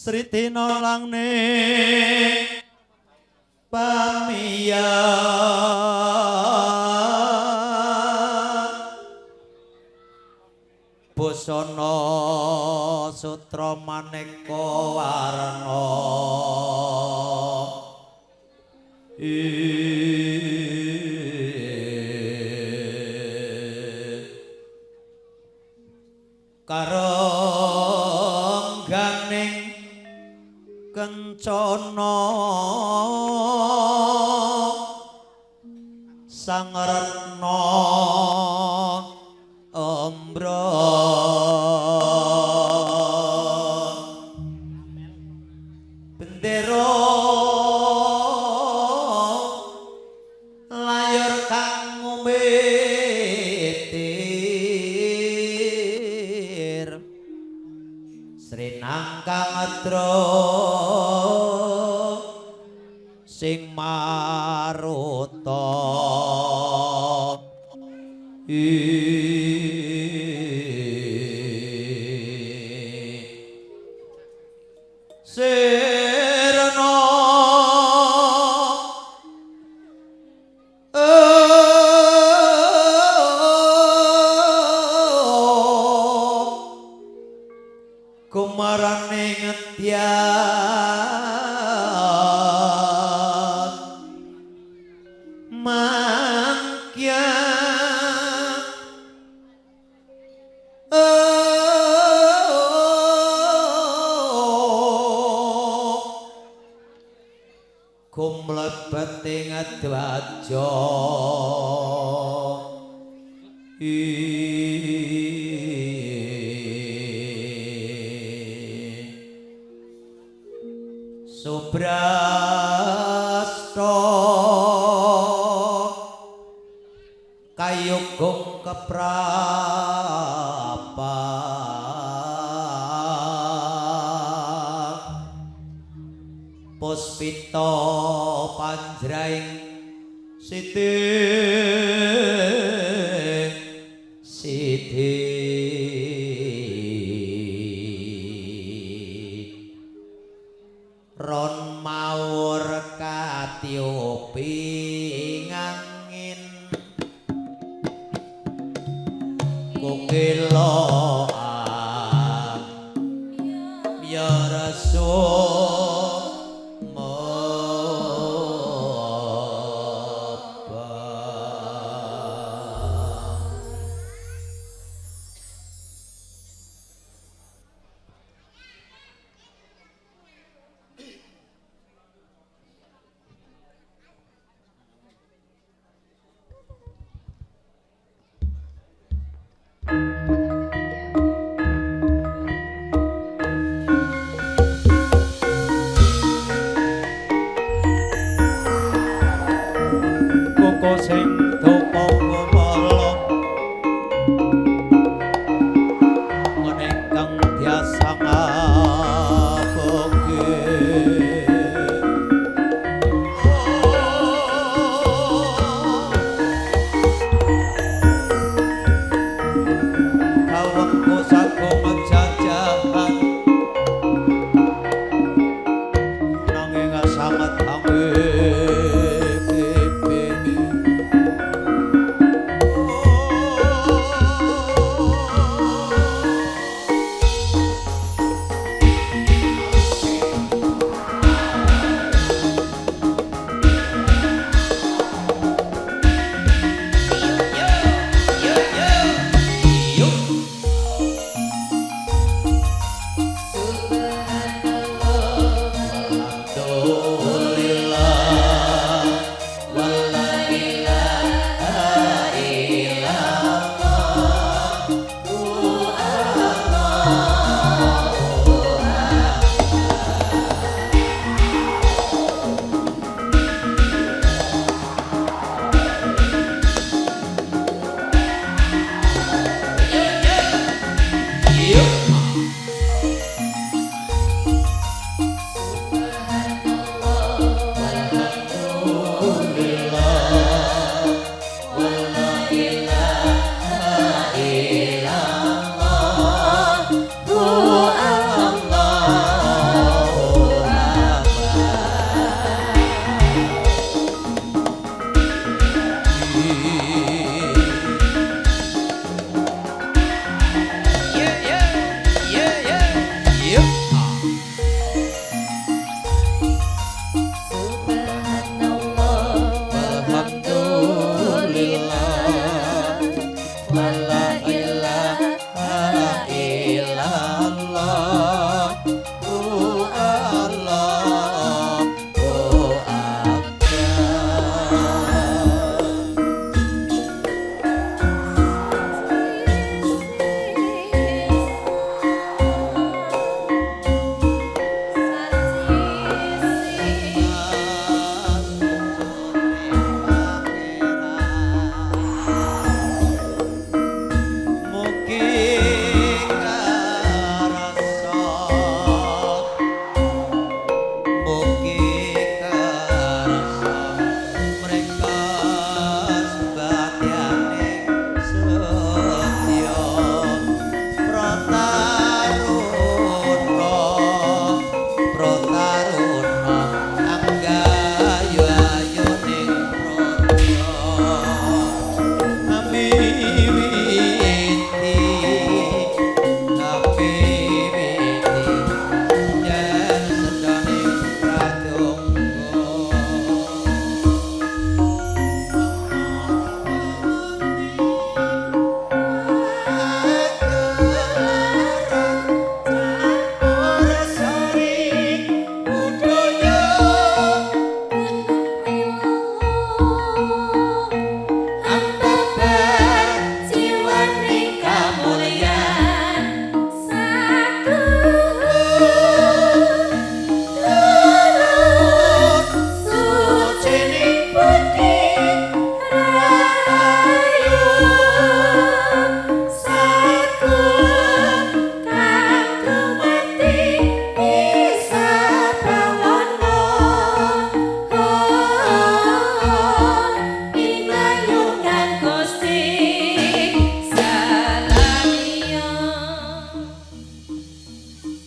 Sri tinolangne pamiyan busana sutra maneka warna. Karengganing kencana sang retna embra bendera layur kang ngumitir srinangkang adra sing maruta. Sirna kumarane ngedyan mangkya kumlebet ing dwaja. Subrasta kayugung keprapan puspita panjraing siti siti ron mawur katiupi ngangin kukila ya rasul. Sing dopa kumala menengkang biasa ngaboge kawengku sagung jajahan nanging sanget angge.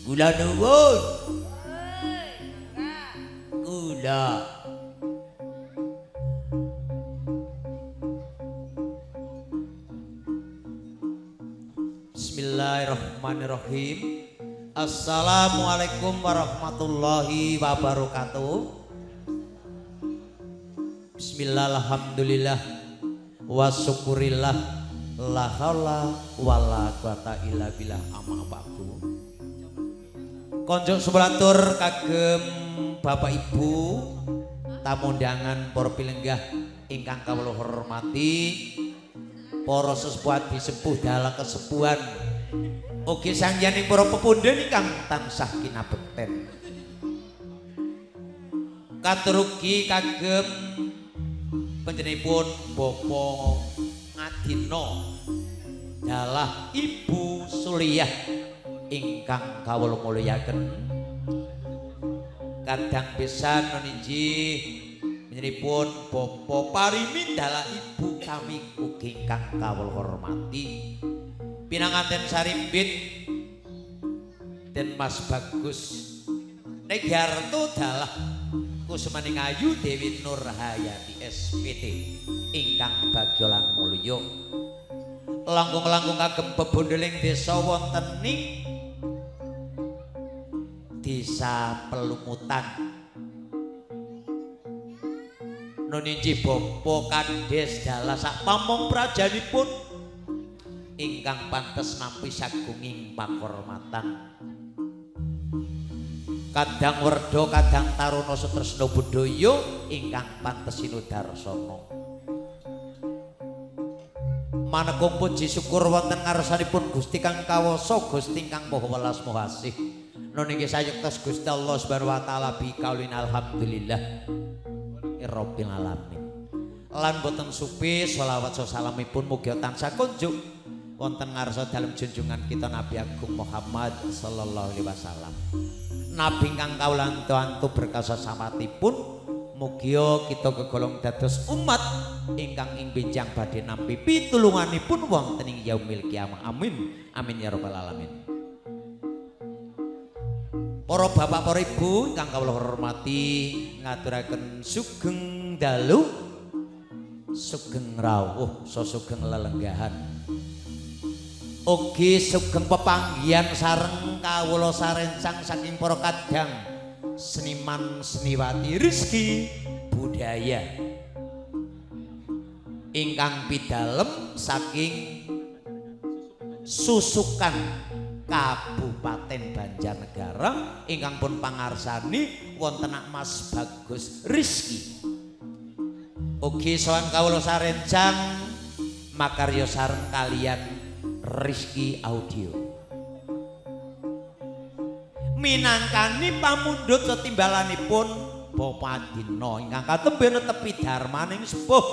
Kula nuwun. Kula. Bismillahirrahmanirrahim. Assalamualaikum warahmatullahi wabarakatuh. Bismillah, alhamdulillah, wa syukurillah, la haula wala quwata illa billah, amma ba'du. Konjuk sebelatur kagem Bapak Ibu tamu undangan para pilenggah ingkang kawula hormati, para sesepuh adi sepuh dalah kesepuhan, ugi sangyaning para pepundhen ingkang tansah kinabekten. Katur ugi kagem panjenenganipun Bapak Ngadina dalah Ibu Suliyah ingkang kawula mulyaken. Kadang pisan nunji panjenenganipun Bapak Parimin dalah Ibu kami ugi ingkang kawula hormati. Pinanganten sarimbit den Mas Bagus Negarto dalah Kusumaning Ayu Dewi Nurhayati SPT ingkang bagya lan mulya. Langkung-langkung kagem bebondeling desa wonten ing Desa Pelumutan. Nuninji Bapak Kades dalah sak pamong prajanipun ingkang pantes nampi sagunging pakurmatan. Kadang werda kadang taruna sutresna budaya ingkang pantes sinudarsana. Manekung puji syukur wonten ngarsanipun Gusti kang kawasa, Gusti kang Maha Welas Maha Asih. Nun inggih sayektos Gusti Allah Subhanahu wa taala bi kaulin alhamdulillah rabbil alamin. Lan boten supi selawat salamipun mugi tansah kunjuk wonten ngarsa dalem junjungan kita Nabi Agung Muhammad sallallahu alaihi wasallam. Nabi kang kawula antu berkasa samatipun mugia kita kegolong dados umat ingkang ing benjang badhe nampi pitulunganipun wonten ing yaumil kiamah. Amin. Amin ya rabbal alamin. Para bapak, para ibu ingkang kawula hormati, ngaturaken sugeng dalu, sugeng rawuh, sugeng lelenggahan. Ugi sugeng pepanggihan sareng kawula sarencang saking para kadang seniman seniwati Rizky Budaya ingkang pidalem saking Susukan Kabupaten Banjarnegara ingkang pun pangarsani wonten Mas Bagus Rizky. Ugi sowan kawula sarencang makarya sareng kalian Rizky Audio. Minangkani pamundhut setimbalanipun Bapak Dina ingkang katembe netepi dharmaning sepuh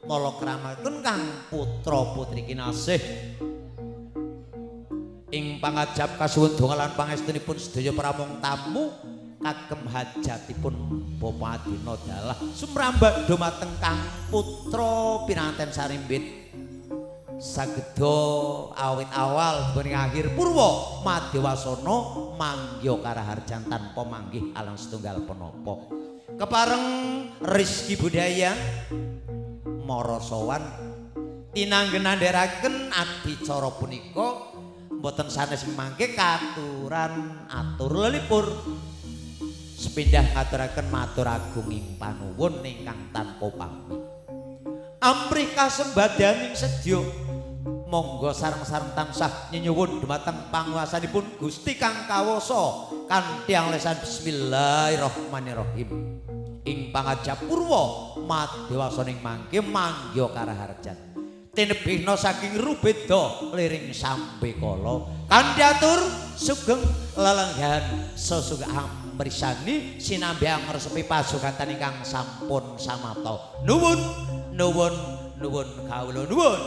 mala kramaken kang putra putri kinasih ing pangajap kasuwun donga lan pangestunipun sedaya pramung tamu kagem hajatipun Bapak Dina dalah sumrambah dumateng kang putra pinanganten sarimbit sageda awit awal during akhir purwa madewasana mangya karaharjan tanpa manggih alang setunggal penapa. Kepareng Rizky Budaya mara sowan tinanggen andharaken adicara punika mboten sanes mangke katuran atur lelipur sepindah ngaturaken matur agunging panuwun ingkang tanpa pamit. Amrih kasembadaning sedya monggo sareng-sareng tansah nyenyuwun dumateng panguwasanipun Gusti kang kawasa kanthi anglesan bismillahirrahmanirrahim. Ing pangajap purwa madewasaning mangke mangya karaharjan tinebihna saking rubeda liring sambekala kanthi atur sugeng lelenggahan sesugeng amrisani sinambi angresepi pasugatan ingkang sampun samapta. Nuwun nuwun nuwun kawula nuwun.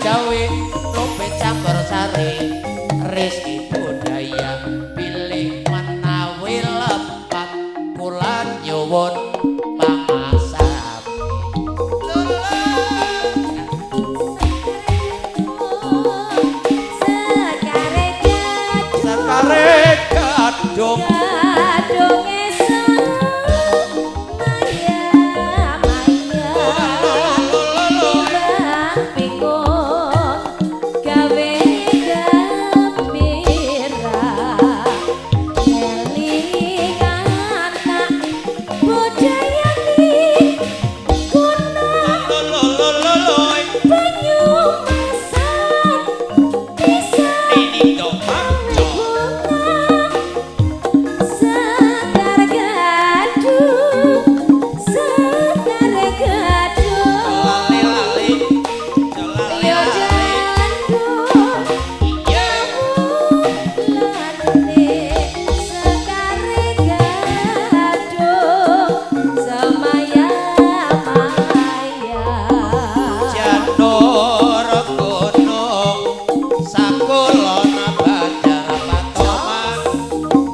Jawi lupe campur sari rezeki budaya pilih menawi lepat kula nyuwun pangasami. Sekare gadung, Sekare gadung, gadung esuk maya maya timbang pikun gawe gembira kelingan tak budayane kuna banyumasan bisa sekar gadung, sekar gadung, yo jandung kawulane sekar gadung semaya maya. Janur gunung sakulon Banjar Patoman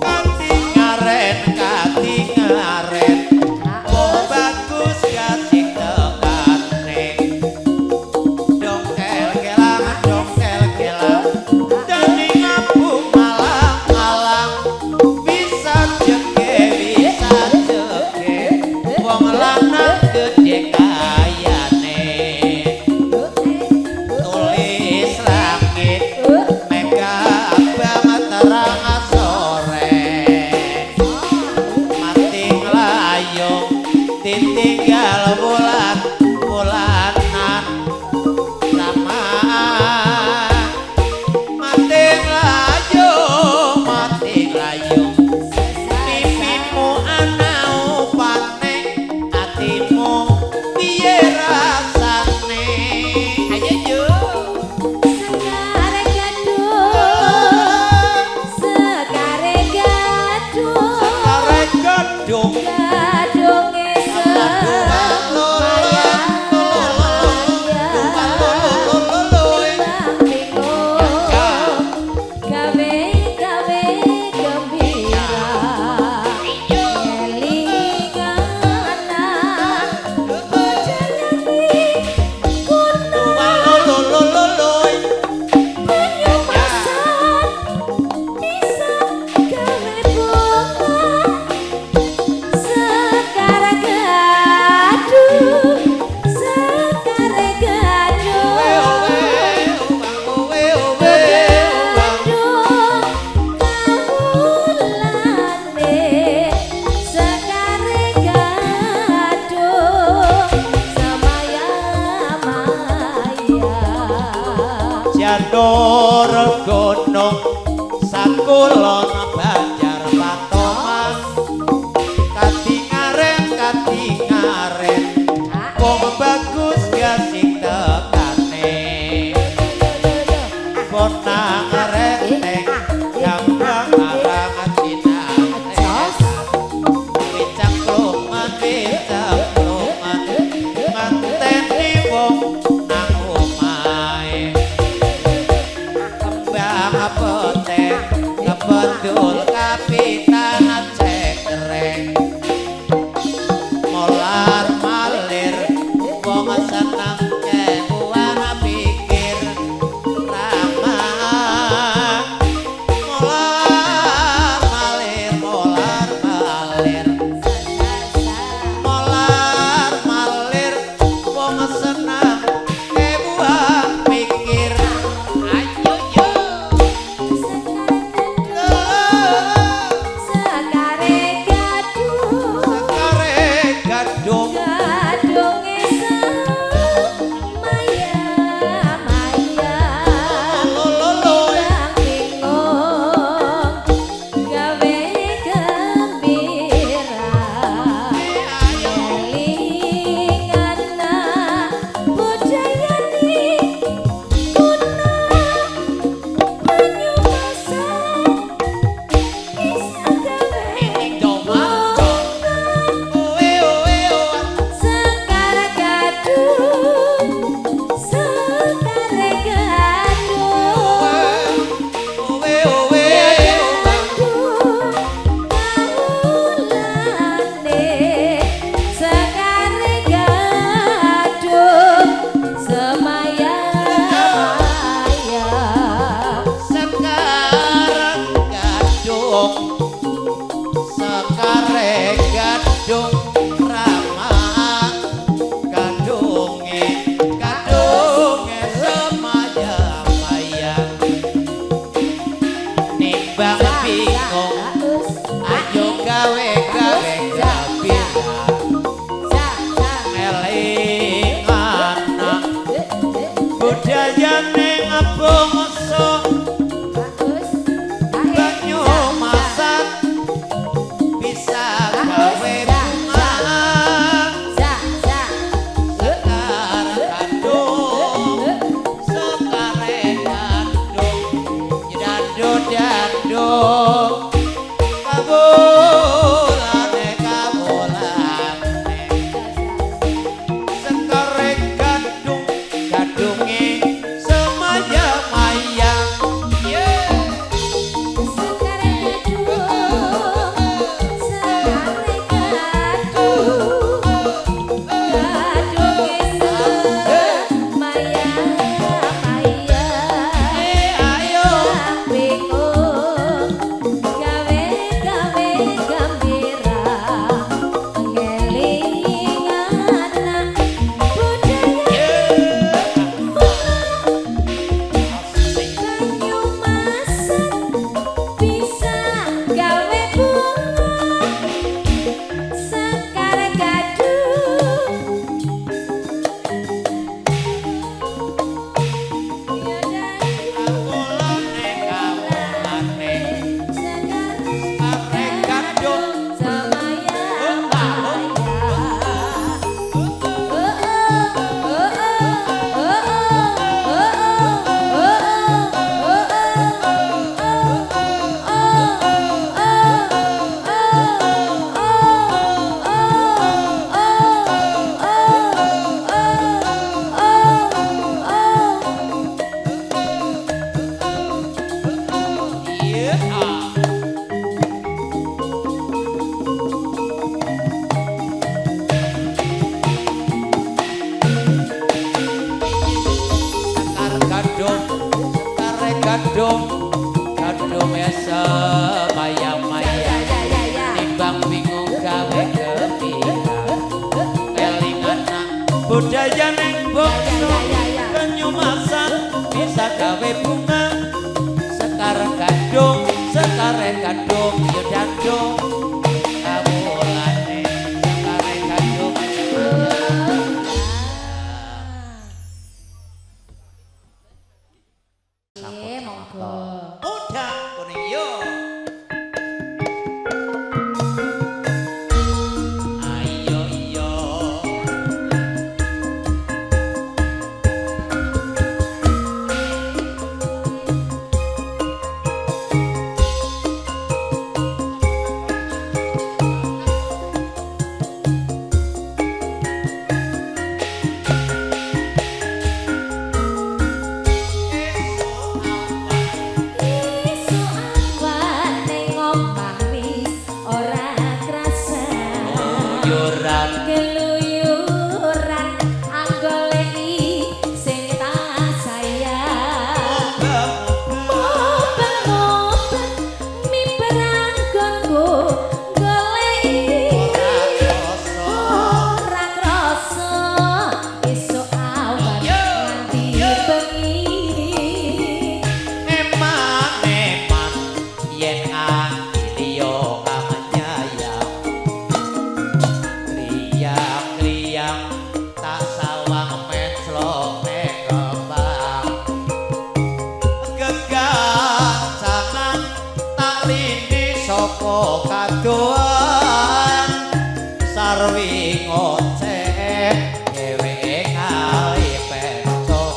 katingaren katingaren wong bagus gasik tekane dongkel kelang dongkel kelang dadi ngabung malang-malang bisa jeke bisa jeke wong lanang gedhe kayane tulis langit mega abang terang sore mati nglayung ditinggal bulan bulanan lamaan mati nglayung pipimu ana upane atimu piye rasane ayo yo. Sekar gadung, sekar gadung, Sekare gadung, gadung esuk maya maya timbang pikun gawe gawe gembira kelingan budayane kuna banyumasan bisa gawe bunga sekar gadung, sekar gadung, gadung kawulane sekar gadung semaya maya. Janur gunung sakulon Banjar Patoman katingaren katingaren wong bagus gasik tekane bonang renteng gambang arang cinane wicangklungan wicangklungan ngenteni wong nang omahe kembang pete kepedul kapitan cekrek molar malir wong seneng kebuan pikir ramah. Budayane bangsa Bagus. Banyu masak bisa gawe bunga Za za. Sekar gadung sekare gadung dando dando kawulane kawulane sekare gadung gadunge semaya-maya. Yeah. Sekare gadung, sekare gadung, gadunge semaya maya. Eh, ayo. Bingung, gawe gawe gembira, ngelingan budaya banyu masak bisa gawe bunga sekar gadung. Ya Kawulane kawulane sekar sekare gadung semaya maya. Oh oh oh oh oh oh Iya. Sekar gadung, sekare gadung, gadung ya semaya-maya. Nimbang bingung gawe gembira. Kelingan budaya ning bangsa banyu masak bisa gawe bunga. Sekar gadung, sekare gadung, ya dandung. Kawulane sekare gadung. Nggih, monggo. Udah kuning yo. Ayo iyo. Isu awan ning omah wis ora krasa. Keluyuran Keluyuran anggoleki sing tak sayang. Moben-moben miber anggonku goleki. Ora krasa esuk awan nganti bengi. Eman-eman yen ati liya kang nyayang. Kliyang-kliyang tak sawang menclok ning kembang. Gegancangan tak lini saka kadohan. Sarwi ngoceh dheweke ngali pencok.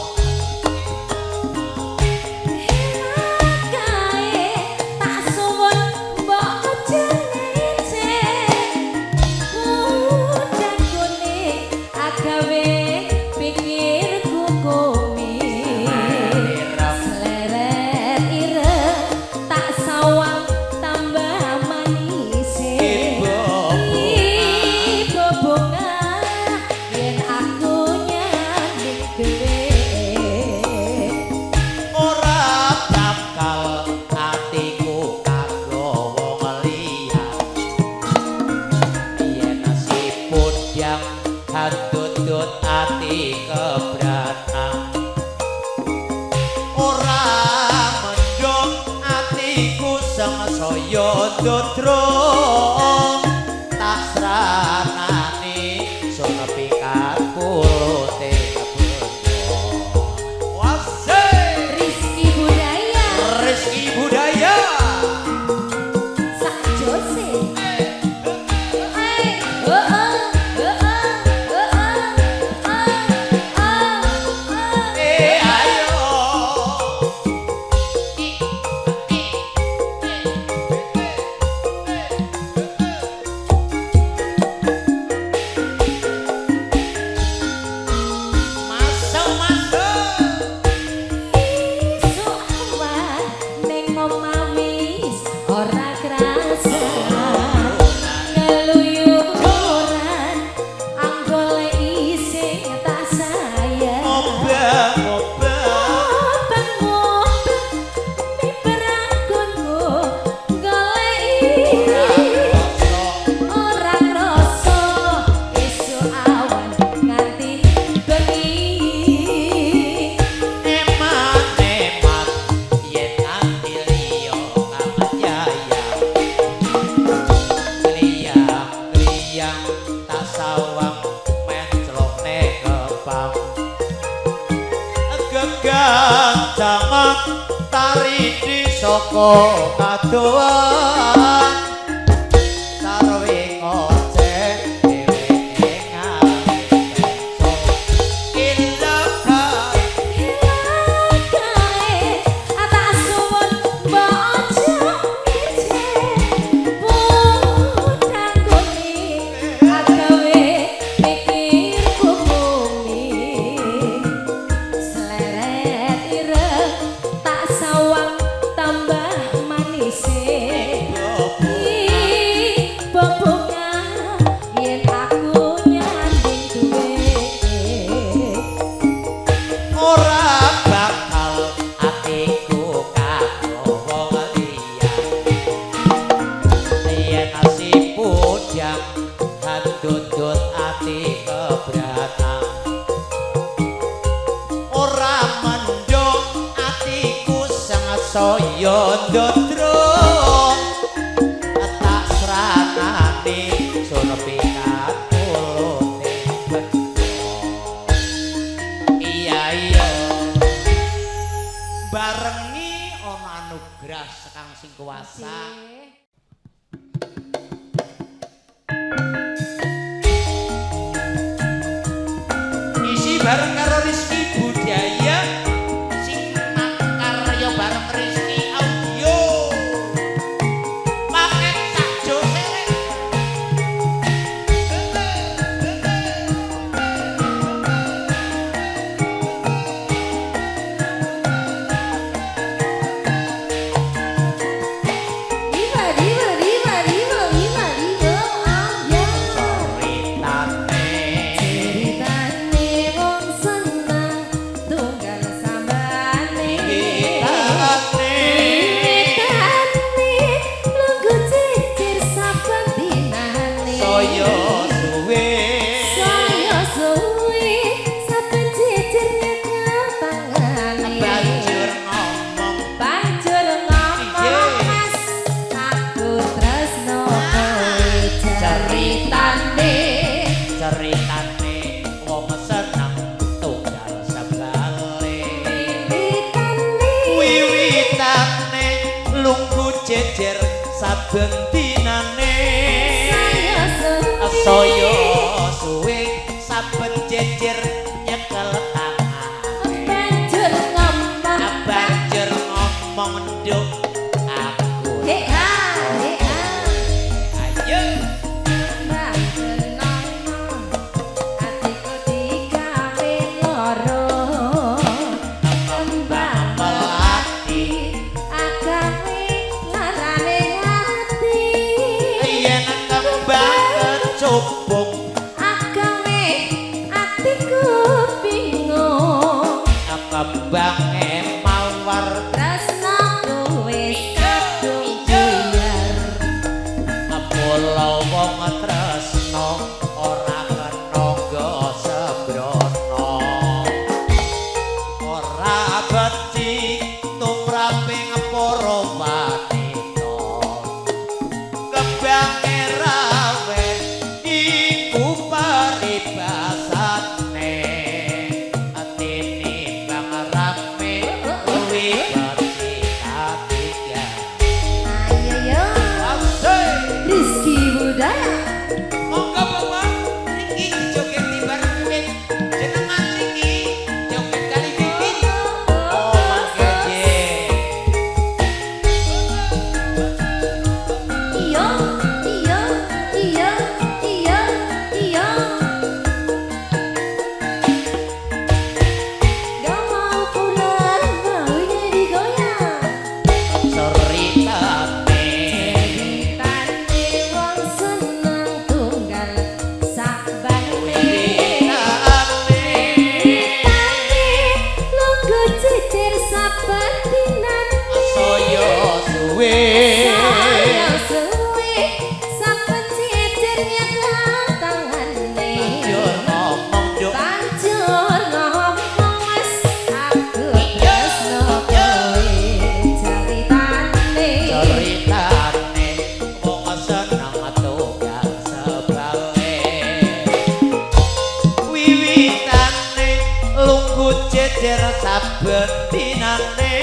Kae tak suwun mbok aja Udang kuning agawe pikirku komi. Sleret ireng tak sawang tambah manise. Ibu bunga yen aku nyanding dhewe. Ora bakal atiku kagawa liya. Yen sipun yang handutut ati kebrana. Ora mendung atiku sengsaya ndodro. Tak sranani sono pikat kulute benda. Was. Taridi saka kadohan sarwe ngoceh dheweke ngaso ilaka Ilakae tak suwun mbok aja ngece pundang kuning agawe pikirku bumi sleret ireng tak sawang tambah manise bebunga yen aku nyanding duwe ora bakal atiku kanggo wong liya yen nasib pujang handudut ati kebratan ora mendung atiku sang saya ndodro tak sranane sun pikat pulute bendo. Iya iya barengi ana anugerah sekang sing kuasa. Isi bareng karo Rizky Budaya sing makarya bareng Rizky Audio paket sakjo seret. Viva viva viva viva viva viva ambyar. Ceritane Ceritane wong seneng tunggal sambane. Ceritane Wiwitane lungguh jejer saben dinane. Saya suwe Saya suwe saben jejer nyekel tangane. Banjur ngomong Banjur ngomong mas aku tresno kowe. Ceritane ceritane wong seneng tunggal sebale wiwitane wiwitane lungguh jejer saben dinane saya suwe saya suwe saben jejer nyekel tangane banjur ngomong banjur ngomong nduk aku he ha he ha ayo banjur ngomong atiku digawe loro kembang melati agawe larane ati yen kembang kecubung agawe atiku bingung kembange mawar tresnaku wis kadung buyar mula wong tresno ora kena nggo sembrono ora becik tumraping para wanita kembange rawe iku paribasane tinimbang rame kuwi becik katiga. Ayo yo Asik. Rizky Budaya. Monggo Bapak Riki joget di bareng Pipit. Jenengan Riki joget kali Pipit. Oh mangke Iya iya iya iya iya gak mau pulang maunya digoyang. Ceritane Ceritane wong seneng tunggal sakbane. Wiwitane Wiwitane lungguh jejer saben dinane. saya suwe Saya suwe saben jejer nyekel tangane. Banjur ngomong nduk Banjur ngomong mas aku tresno kowe. Ceritane ceritane wong seneng tunggal sebale wiwitane lungguh jejer saben dinane.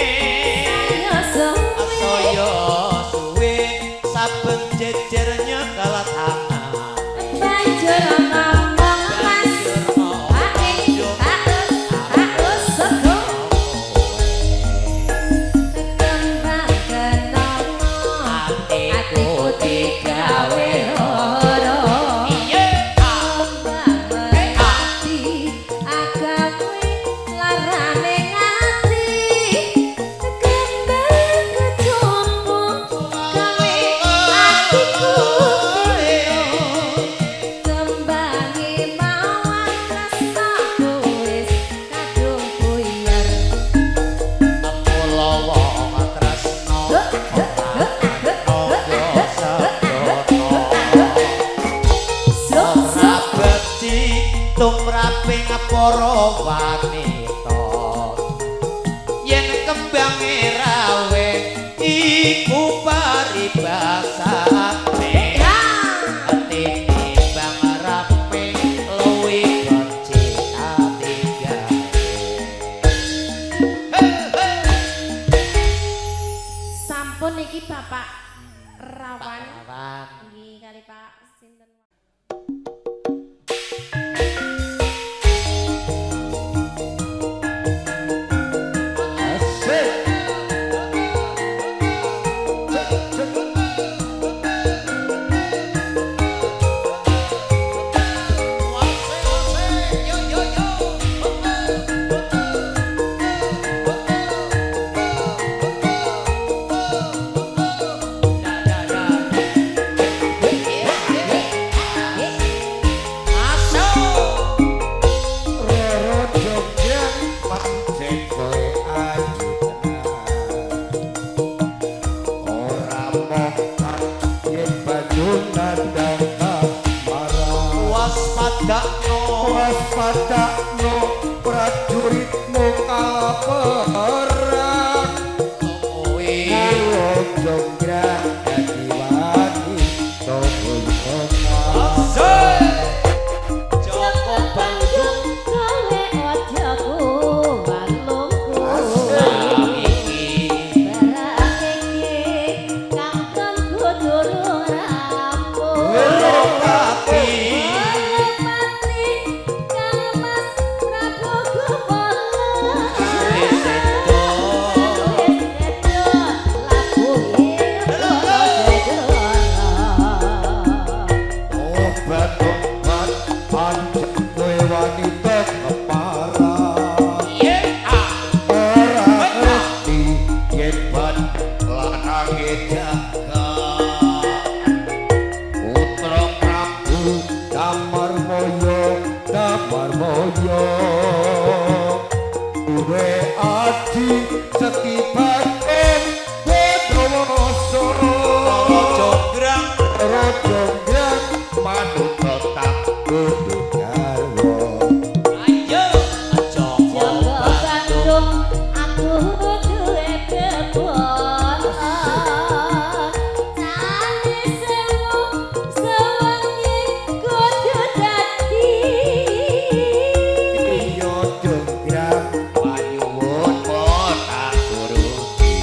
gawe lara. Iya. Kembang melati agawe larane ati. Kembang kecombo gawe atiku bingung. Kembange mawar rasaku wis kadung buyar. Mula wong tresno ora kena sedono. Ora becik tumraping para wanita. Yen kembange rawe iku paribasane. Tinimbang rame luwih becik katinggale. Sampun iki Bapak Rawan. Rawan. Nggih kali Pak sinten. Asik. Cek, cek. Yo yo yo. Masuk. Roro Jonggrang pancen kowe ayu tenan. Ora mokal yen banyu nandhang marang. Waspadakno. Waspadakno prajuritmu kaperang. Kowe Roro Jonggrang dadi wanita boyongan. Asik. Joko Joko Bandung Bandung kowe aja kuwalungku. iki Barang iki kang kon durung rampung. Welopati. Welopati kang Mas Prabu Gupala. Wis sedo. Wis sedo labuhe para. Obat-obat pancen kowe wanita keparang. Ye ah. Ora ngerti yen ban lanange Jaga. Putra Prabu Damarmaya, Damarmaya. Duwe aji seki batin Bondowoso. Jonggrang Roro Jonggrang manut tak kudu garwa. Ayo Joko Joko Bandung Bandung aku duwe kebon. Candi sewu sewengi kudu dadi. Iya Jonggrang panyuwun tak turuti.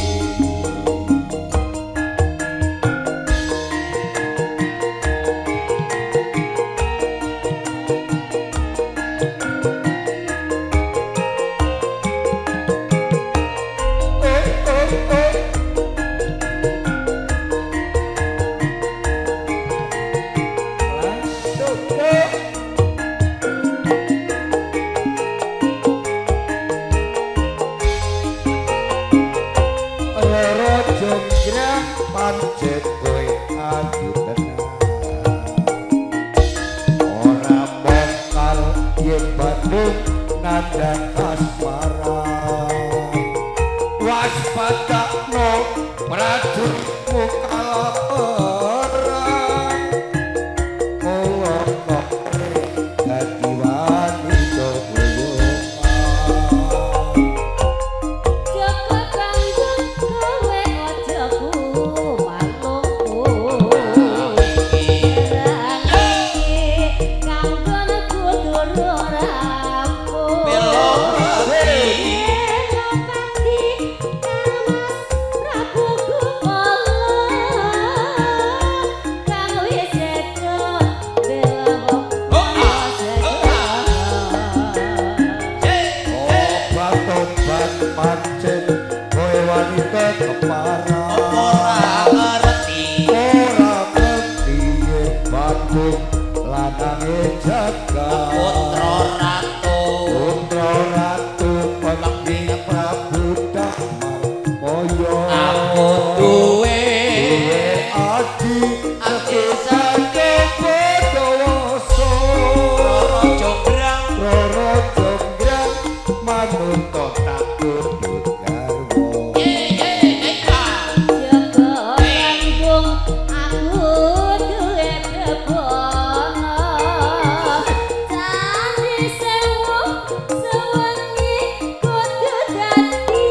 Eh eh eh. Langsung ke Roro Jonggrang pancen kowe ayu tenan. Ora mokal yen Bandung nandhang kasmaran. Waspadakno prajuritmu kala perang. Kowe kok dadi wanita boyongan. Joko Bandung kowe aja kuwalungku. Barang iki kang kon kudu rampung. Welopati. Welopati kang Mas Prabu Gupala. kaya. Aku duwe Adi ati saking Bondowoso. Roro Jonggrang, Roro Jonggrang manut tak tutut garwa. Jaga rangkung aku duwe bebana. Candi sewu sewengi kudu dadi.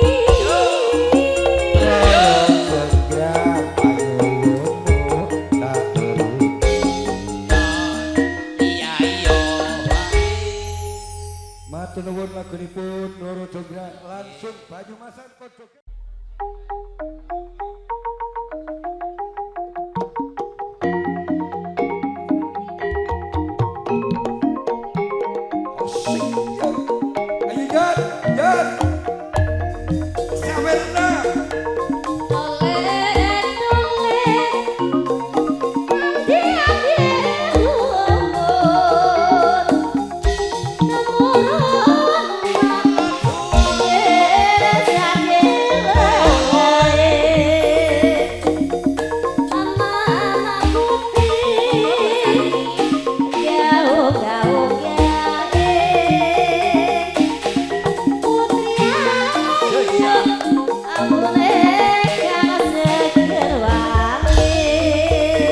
Roro Jonggrang panyuwunmu tak turuti. Iya iya. Matur nuwun lagunipun Roro Jonggrang langsung Banyumasan kodok. Asik, ya. Ayo Jan, Jan. Sawerna. Tole tole andi andi lumut temurun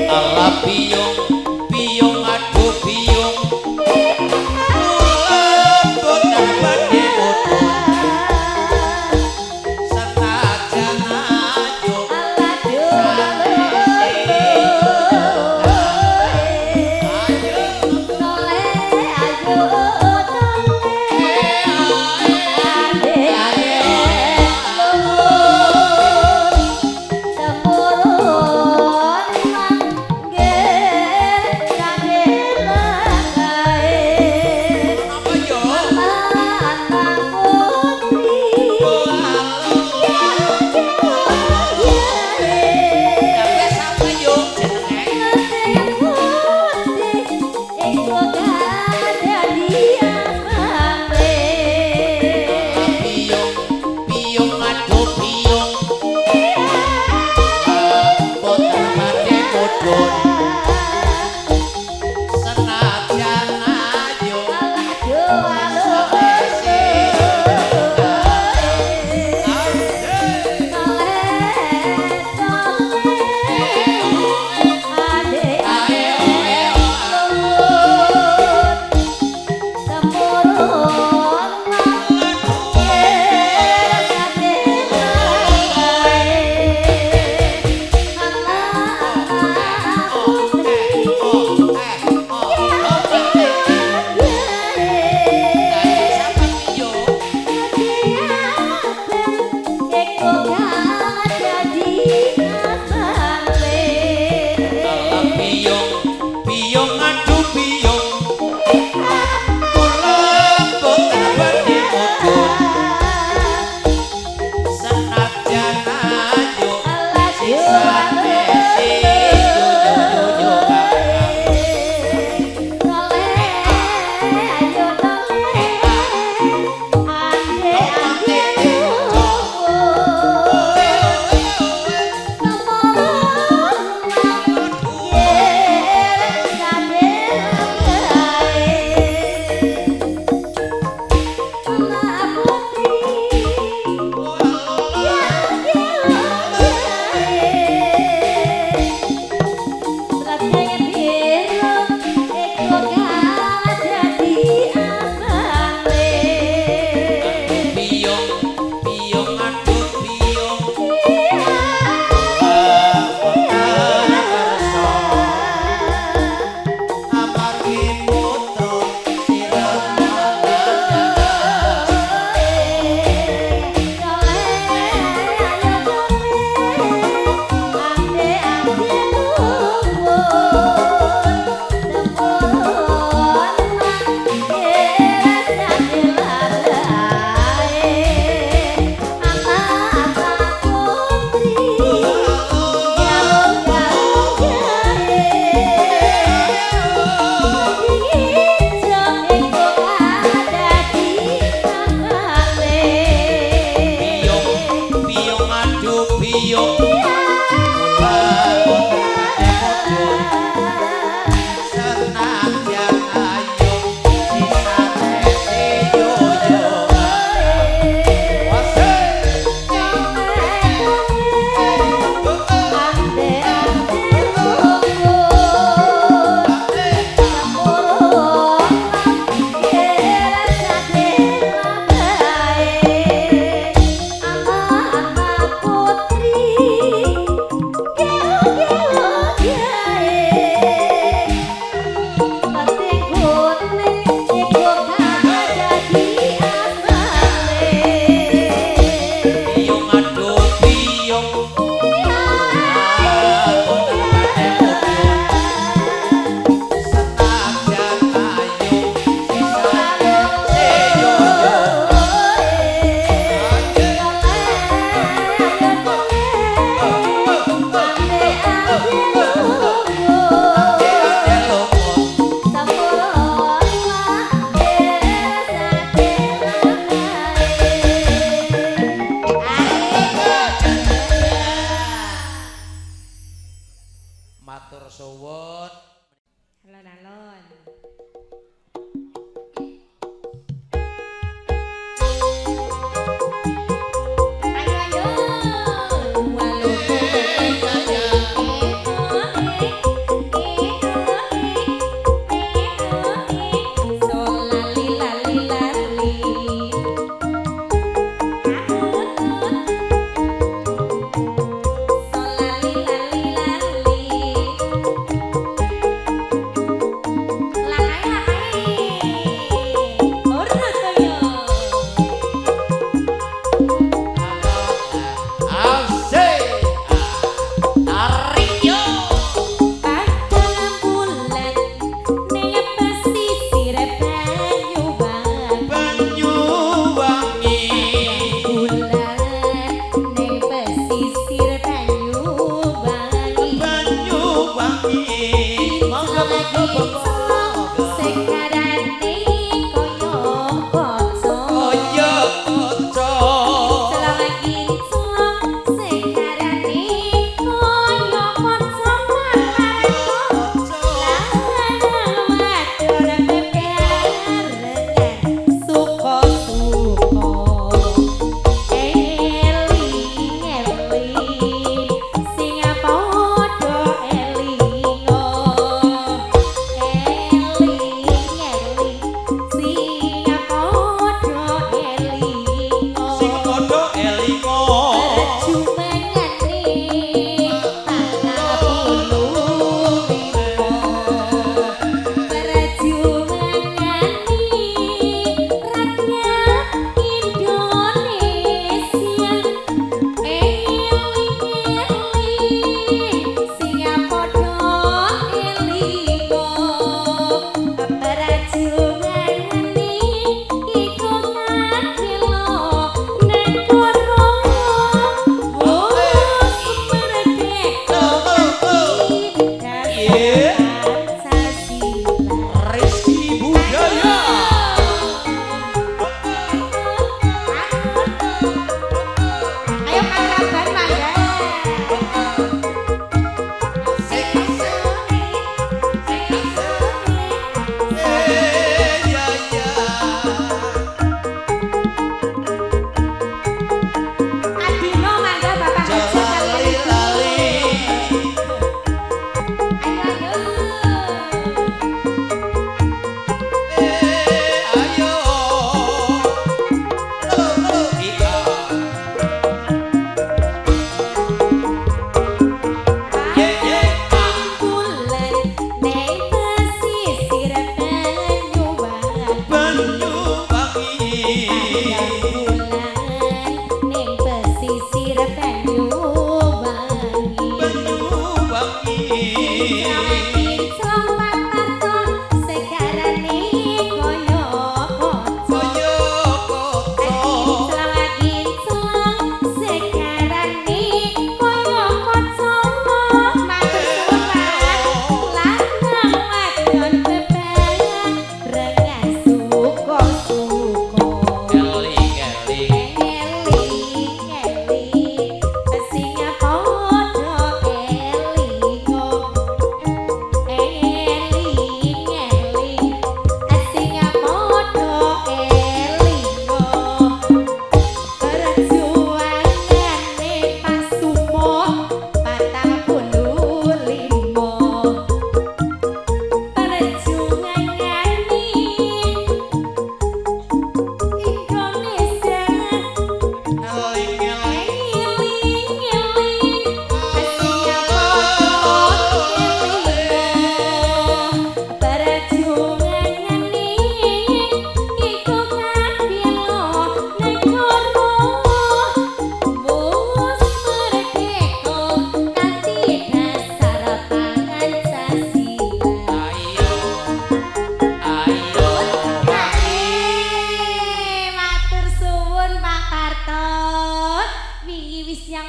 Ala biyung biyung aduh biyung. Kula boten badhe mudhun senajan ayo. Napa yo? Sampe sapa yo jenenge? Biyung biyung aduh biyung. Boten badhe mudhun senajan ayo. Sapa yo? Ala biyung biyung aduh biyung. Kula boten badhe mudhun senajan ayo sisane si yo yo yo. piyung kula boten badhe mudhun senajan ayu sisane yo yo. Piyung aduh piyung kula boten badhe mudhun senajan ayu sisane yo yo. Matur suwun. Alon-alon. Ayo ayo. Lali lali lali. Lali lali lali. Lakai lakai. Ora kaya. Asik. Tarik yo. Padang bulan ning pesisir Banyuwangi. Banyuwangi. Bulan ning pesisir Banyuwangi. Banyuwangi. Monggo monggo monggo. Sekarane kaya kaca. Kaya kaca. Selama sekarane kaya kaca mata. Lanang wadon bebarengan suka-suka. Eling-eling sing padha elinga. Eling-eling sing padha elinga. Sing padha elinga. Perjumangane 45. Perjumangane rakyat Indonesia. Eling-eling sing padha elinga. Perjumangane iku kadila negara.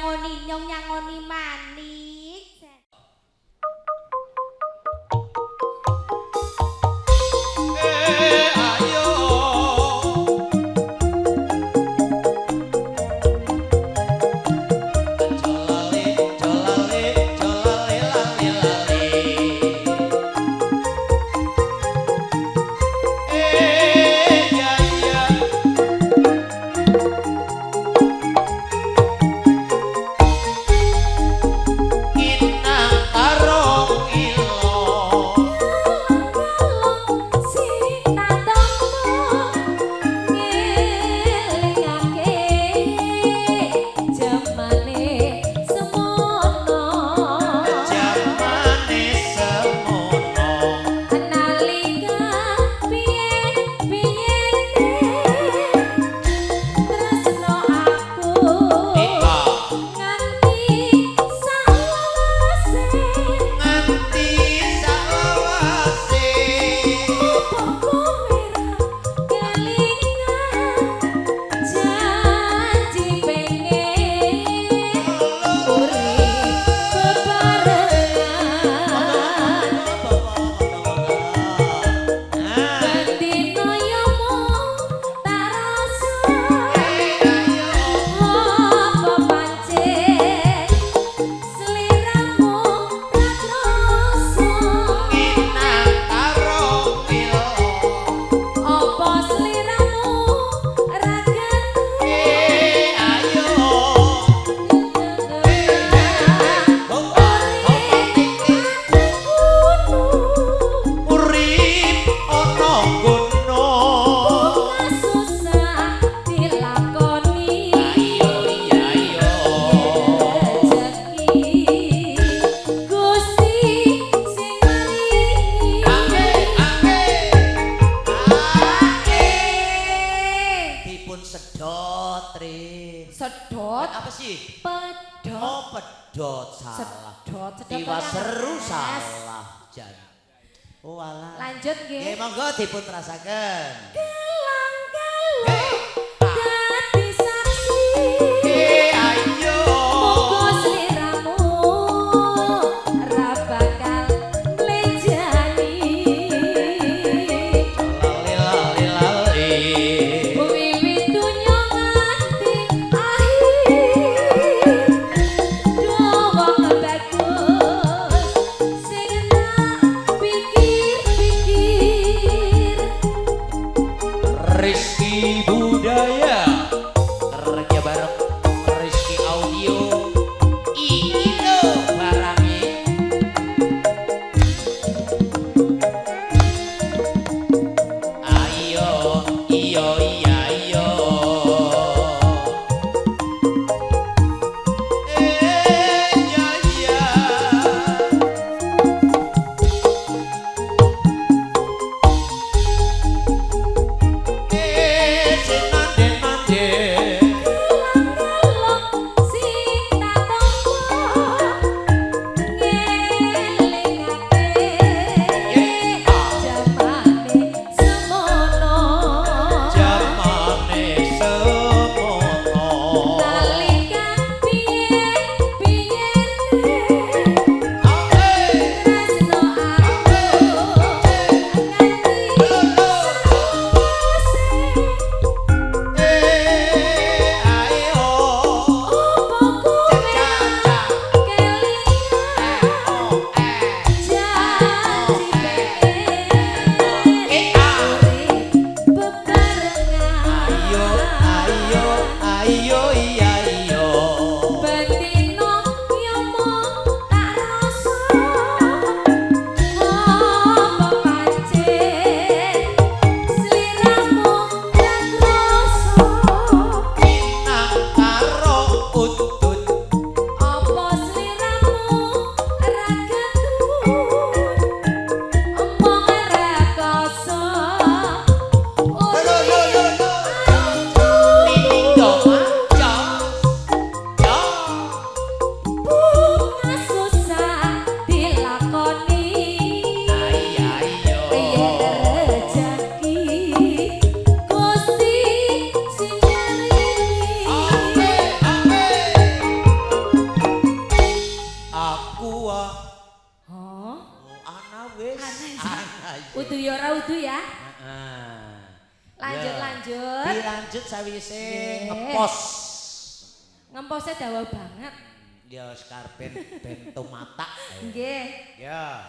Nyangoni nyong nyangoni manik. Ayo. Jolale, jolale, jolale, lale, lale. Ya, ya. Kinang karong ilo. Sing tak tampa ngelingake jamane semono. Jamane semono. Nalika piyen-piyene tresno aku Ika. nganti salawase. Nganti salawase. Apa kowe ra kelingan janji pengen urip bebarengan? Bendino yo mung tak rasa, apa pancen sliramu ra krasa? Kinang karong ilo. Apa sliramu ra getih? Ayo. Urip ana kono. Susah dilakoni. Ayo iya ayo. Rezeki Gusti sing maringi. Ame ame. Ame. Dipun sedot, Rin. Sedot. Apa sih? Pedot. Oh, pedot salah. Sedot, sedot. Tiwa seru Mas. salah jan. Oh alah. Lanjut Nggih, nggih. monggo dipun terasaken. Gelang-gelung dadi saksi. Ayo. Muga sliramu ra bakal mlejani. Lali lali lali. Wiwit donya nganti akhir, wong bagus sing tak pikir-pikir. Udu ya ora udu ya. Heeh. Lanjut, Ya. lanjut. Dilanjut sawise ngepos. Ngemposnya dawa banget. Ya sekarben ben tomata. Nggih. Ya.